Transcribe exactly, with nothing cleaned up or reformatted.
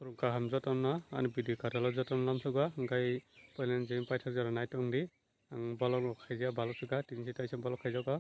Khulum kaham jotono, ani video kwtal o jotono lamsugo, hwnkhe poilani je paithak jora nai tongdi. Ang vlog rok khaijak balok suka, tini se taisa vlog khaijago.